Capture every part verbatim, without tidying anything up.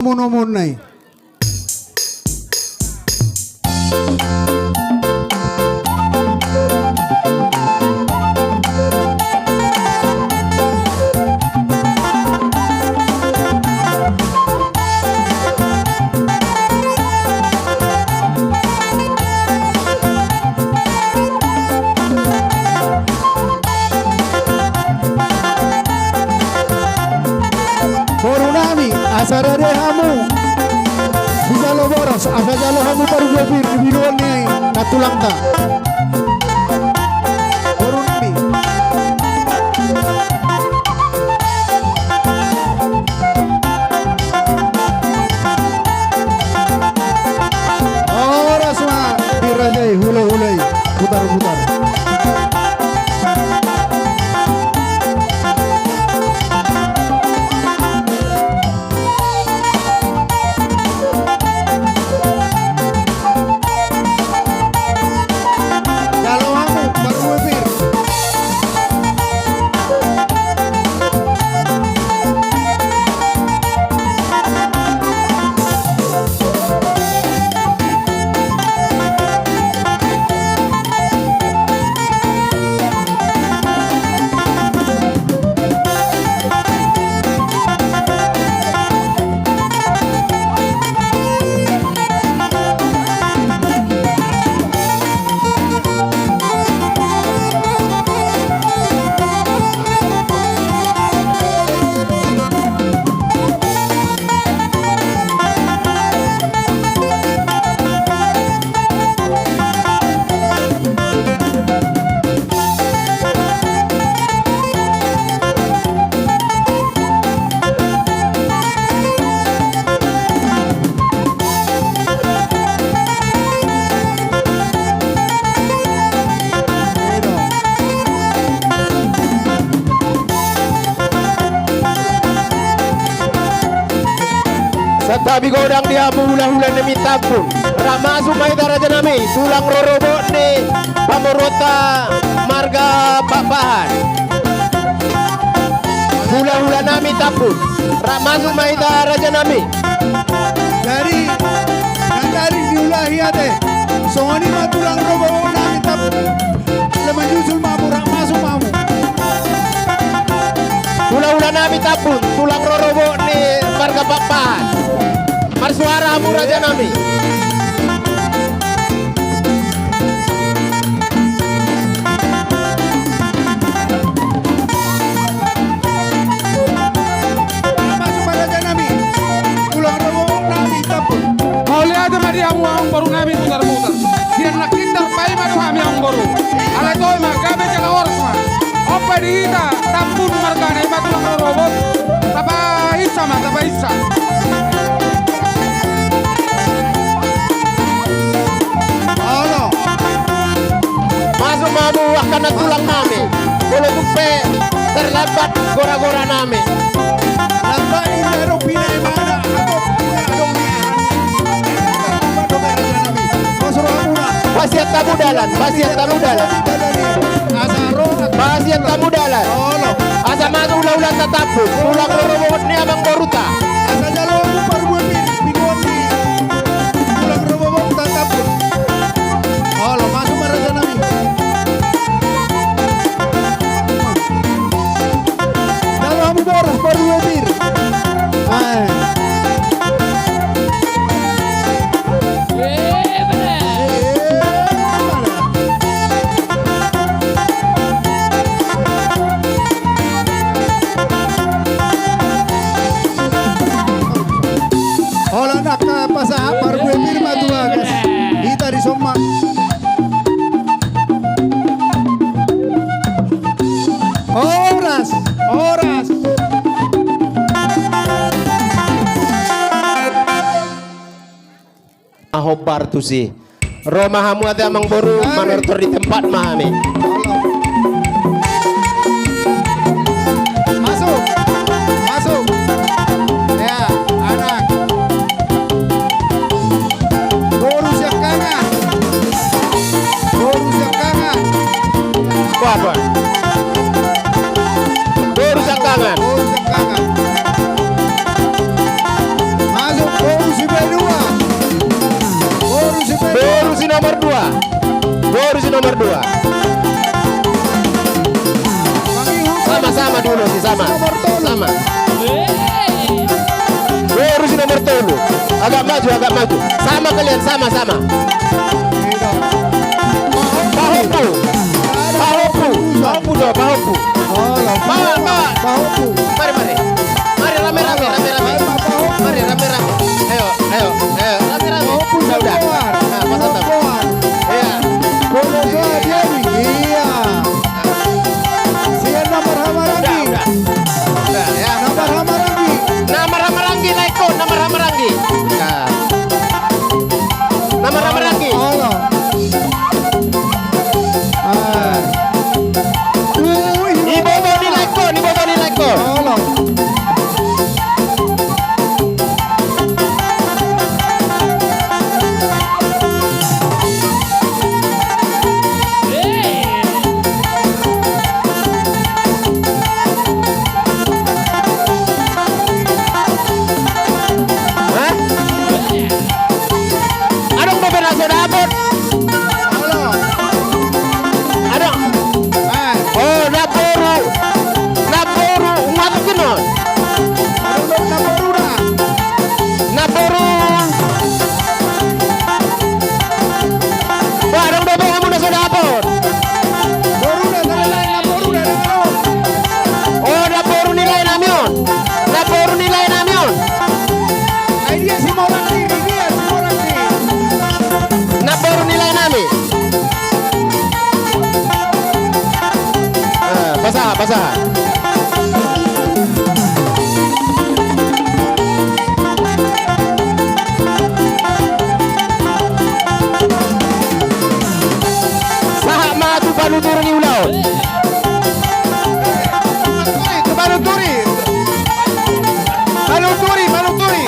Monomon nai. Boru nami, asa rade hamu. Dijalo boras, asa jalo hamu parbue pir di binuan ni nantulangta. Boru nami. Horas ma di raja i, hulahula i, putar-putar. Jalo hamu parbue pir. Santabi godang di hamu hulahula nami Tambun. Rap masuk ma hita raja nami, tulang rorobot ni pamoruonta marga Pakpahan. Hulahula nami Tambun. Rap masuk ma hita raja nami. Jadi, nang dari diulahi ate. Songon i ma tulang rorobot nami Tambun. Ala manyusul ma hamu, rap masuk ma hamu. Hulahula nami Tambun, tulang rorobot ni marga Pakpahan. Marsuara hamu raja nami. Masuk ma raja nami. Tulang rorobot nami Tambun. Mauliate ma di hamu amangboru nami putar-putar. Sian nangkin tarpaima do hami amangboru. Alai toe ma, gabe jala horas ma. On pe di hita Tambun margana, i ma tulang rorobot. Tapahinsa ma, tapahinsa. Olo. Masuk ma hamu angka nantulang nami. Molo tung pe terlambat gora-gora nami. Lambat i na dohot pinaimana, atau pina adong ni aha. Pasian tamu dalan, pasian tamu dalan. Pasian tamu dalan. Asa masuk hulahulanta Tambun, tulang rorobot ni amangboruta. Asa jalo hamu parbue pir, binuan ni tulang rorobot Tambun. Olo, masuk ma raja nami. Jalo hamu boras parbue pir. Ae. Holan angka pasahat parbue pir ma tu bagas. Hita dison ma. Horas, horas. Hombar tusi. Ro ma hamu ate amangboru, manortor di tempat ma hami. Masuk, masuk. Ya, anak. Boru siangkangan. Boru siangkangan. Apa, apa? Boru siangkangan. Boru siangkangan. Masuk. Nomor dua. Boru si nomor dua. Sama-sama dulu si sama. Sama. Boru si nomor tolu. Agak maju, agak maju. Sama kalian, sama-sama. Pahompu. Pahompu. Pahompu do, pahompu. Bawa, bawa. Mari, mari. Mari, rame-rame, rame-rame. Mari, rame-rame. Ayo, ayo, ayo. Rame-rame. Udah, udah. Nah, pasang tangan. Iya. Iya. Sian na marhahamaranggi. Udah, udah. Udah, ya. Na marhahamaranggi. Na marhahamaranggi, na ikut, na marhahamaranggi. Nah. Na marhahamaranggi. Olo. Ah. Ui. Iboto ni lae on, iboto ni lae on. Olo. Hah? Adong dope na so dapot. Adong. Eh. Oh, namboru. Namboru. Mantap kena. Adong dope namboru da. Namboru. Ba, adong dope hamu na so dapot. Boru da, tale lae, namboru da, namboru. Oh, namboru ni lae nami on. Namboru ni lae nami on. Ai dia si Morakti, dia si Morakti. Namboru ni lae nami. Ah, pasahat, pasahat. Sahat ma tu panuturi ni ulaon. Tu panuturi. Panuturi, panuturi.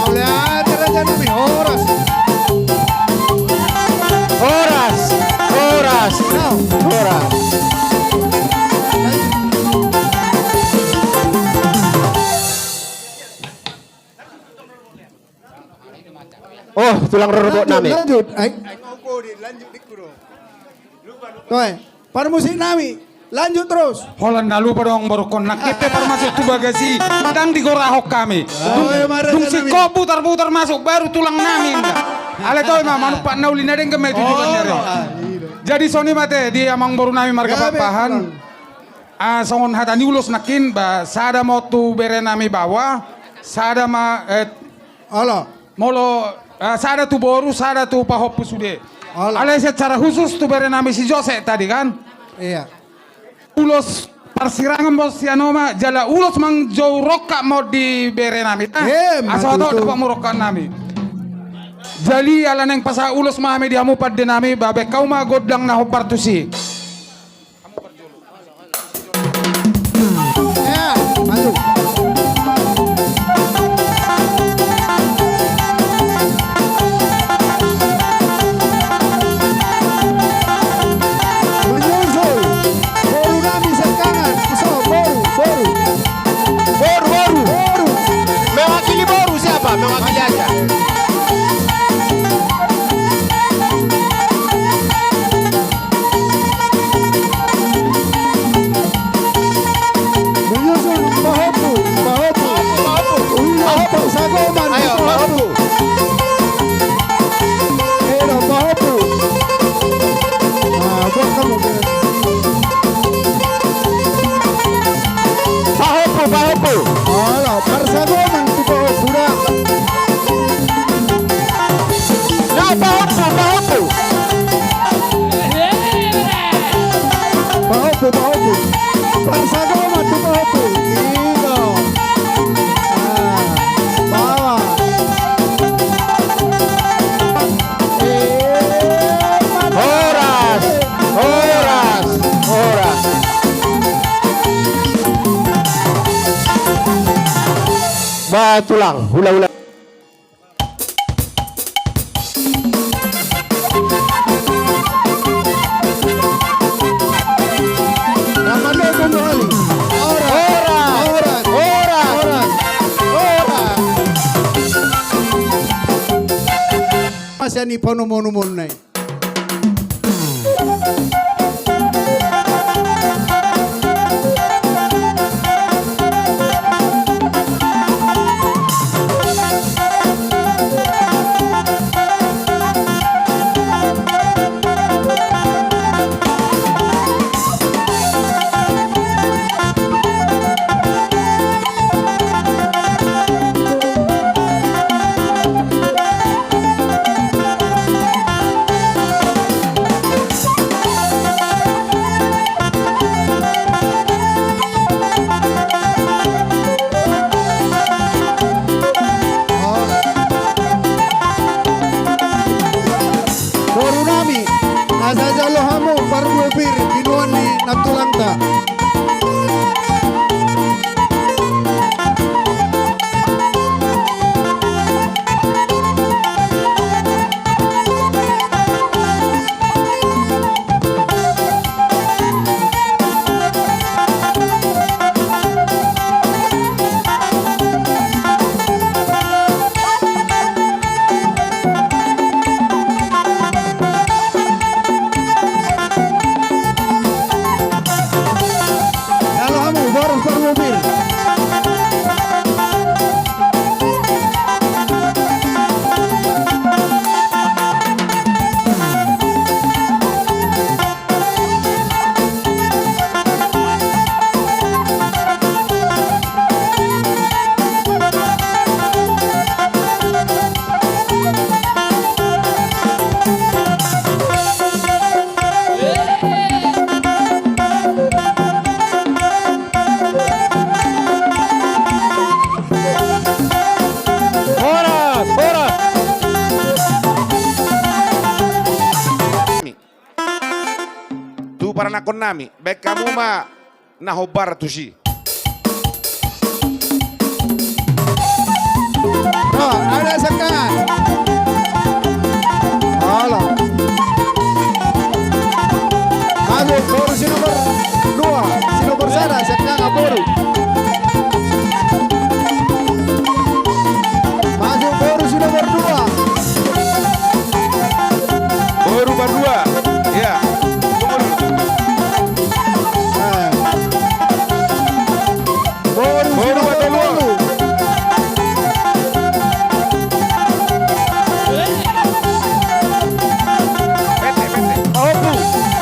Mauliate raja nami, horas. Horas, horas, horas. Oh, tulang rorobot nami. Lanjut, lanjut. Ai. Toe, parmusik nami. Lanjut terus. Holan na lupa do, amang borungkon. Nangkin pe parmasuk tu bagasi, ndang digorahon hami. Oh, dung, iya, dung singkop butar-butar masuk, baru tulang nami. Alai toe ma, manumpak na uli na denggan ma i tujuan ni ari on. Jadi songon i ma ate di amang boru nami marga Pakpahan. Ah, songon hata ni ulos nangkin, ba, sada ma tu bere nami baoa, sada ma, eh, olo. Molo, eh, sada tu boru, sada tu pahompu sude. Olo. Alai secara khusus tu bere nami si Jose tadi kan. Iya. Ulos parsirangan ma sian on ma, jala ulos manjou rongkap ma on di bere nami. Asa holan dapot rongkap nami. Jadi ala naeng pasahat ulos ma hami di hamu pande nami, ba, baen hamu ma gondang na hombar tusi. Ya, maju. Menyusul boru nami sian kanan. So, boru, boru. Boru, boru. Boru. Mewakili boru siapa? Mewakili aja. Menyusul pahompu, pahompu. Pahompu, pahompu. Ulang pahompu. Parsagoman. Ayo, pahompu. Pahompu. Eda, pahompu. Ah, buat kamu, oke. Pahompu, pahompu. Olo, parsagoman tu pahompu da. Na, pahompu, pahompu. Pahompu, pahompu. Parsagoman tu pahompu. Ido. Ah, bawa. Eh, mantap. Horas, horas, horas. Ba, tulang, hula-hula. Nama lo, Bung Holi. Ora. Masa ni panomonomon nai. Boru nami, asa jalo hamu parbue pir binuan ni nantulangta. Jalo hamu boru parbue pir. Horas, horas. Tu paranakon nami, baen hamu ma na hombar tusi. Ro, ada sekan. Halo. Aduh, boru si nomor dua, si nomor sada, sekan, boru. Masuk boru si nomor dua. Boru nomor dua. Iya. Eh. Boru, boru nomor tolu. Pete, pete. Pahompu.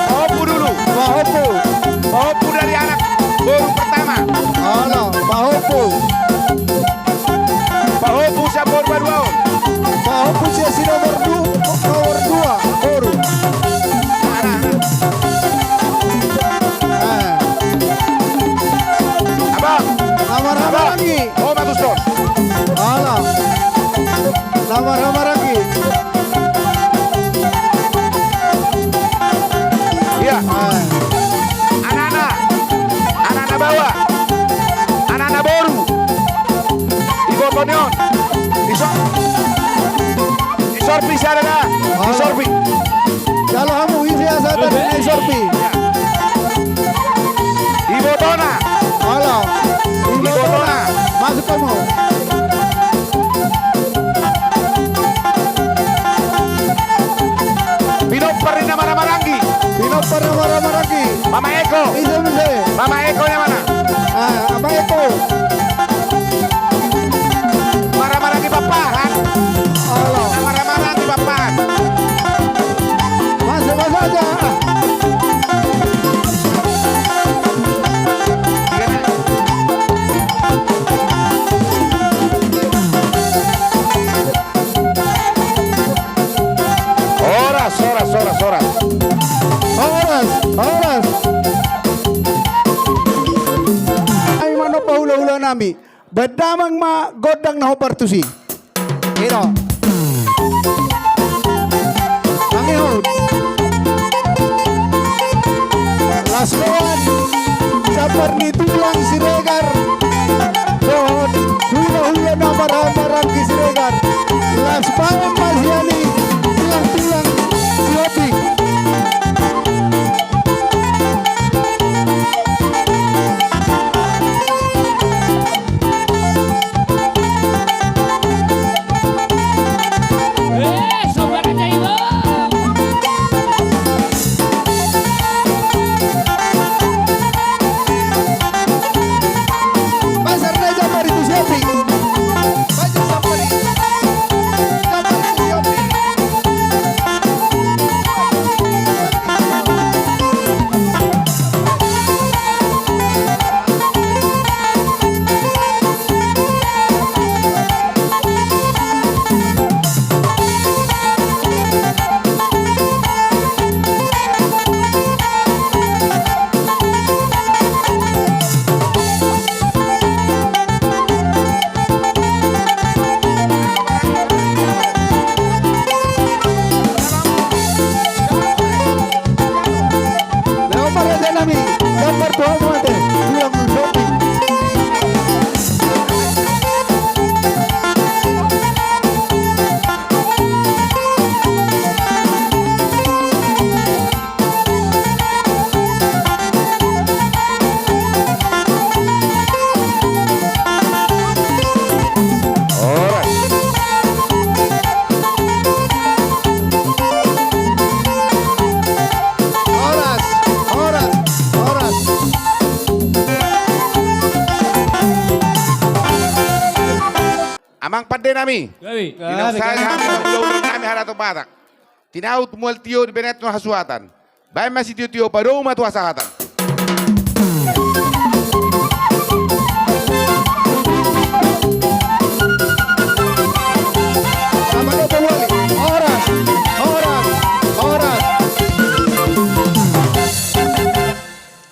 Pahompu dulu. Pahompu. Pahompu dari anak boru pertama. Halo, pahompu. Pahompu sian boru paduahon. Pahompu sian si nomor du-, nomor dua, boru. Abang. Abang. Abang. Lamar hamaranggi. Oh, bagus, Don. Alah. Lamar hamaranggi. Iya. Ah. Anakna. Anakna baoa. Anakna boru. Iboto ni on. Iso-, isorpi sada da. Isorpi. Jalo hamu isi asa tadi isorpi. Ibotona. Halo. Ibotona. Ibotona. Masuk hamu. Pinompar ni na marhamaranggi. Pinompar ni na marhamaranggi. Mama Eko. Ise, ise. Mama Eko ni mana? Ah, Mama Eko. Marhamaranggi Papahan. Halo. Marhamaranggi Papahan. Masuk, masuk aja. Horas, horas, horas, horas. Horas, horas. Ai manompa hulahula nami. Baen damang ma gondang na hombar tusi. Ino. Mangihut. Las roan. Sabar ni tulang Siregar. Dohot hulahula na marhamaranggi Siregar. Las baen ma sian i tulang-tulang Sihombing. Eh, sobat, Kami gambar tu hamu ate, ulang zombie. Horas. Horas, horas, horas. Amang pande nami. Gabe. Di na gabe, sae gabe, hami gabe. Ulaon nami harajaon Batak. Tinaut mual tio, dibahen annon hasuhatan. Bahen ma sitiotio, padomu ma tu hasahatan. Sama dia tuan wali. Horas, horas, horas.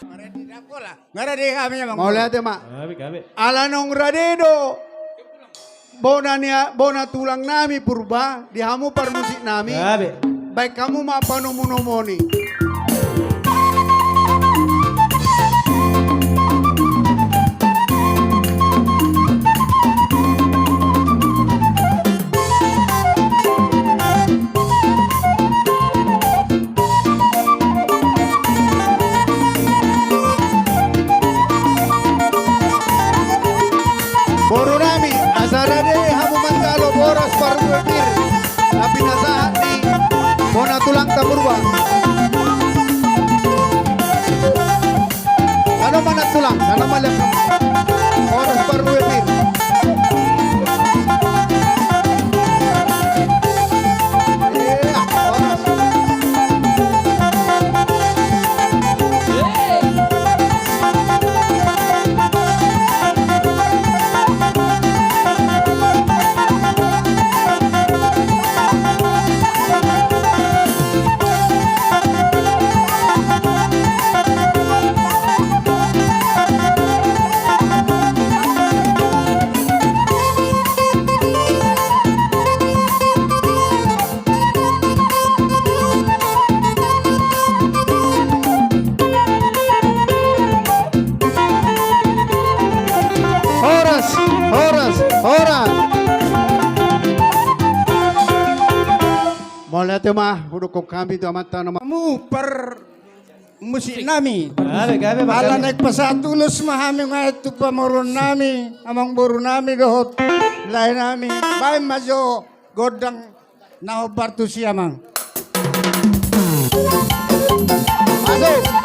Maradi dapola. Maradi kami, Amang. Mauliate ma. Gabe, gabe. Ala naung rade do bona ni a-, bona tulang nami Purba, di hamu parmusik nami. Gabe. Bahen hamu ma panomunomuni. Boru nami, asa rade hamu manjalo boras parbue pir, na pinasahat ni bona tulangta Purba. Tano ma na tulang, tano ma liat. Boras parbue pir. Iya, boras. Horas, horas, horas. Mauliate ma hudokhon hami tu Amanta na ma-, mu par musik nami. Gabe, gabe, gabe. Ala naeng pasahat ulos ma hami nunga tu pamoruon nami, amangboru nami dohot lae nami. Bahen ma jo gondang na hombar tusi, Amang. Masuk.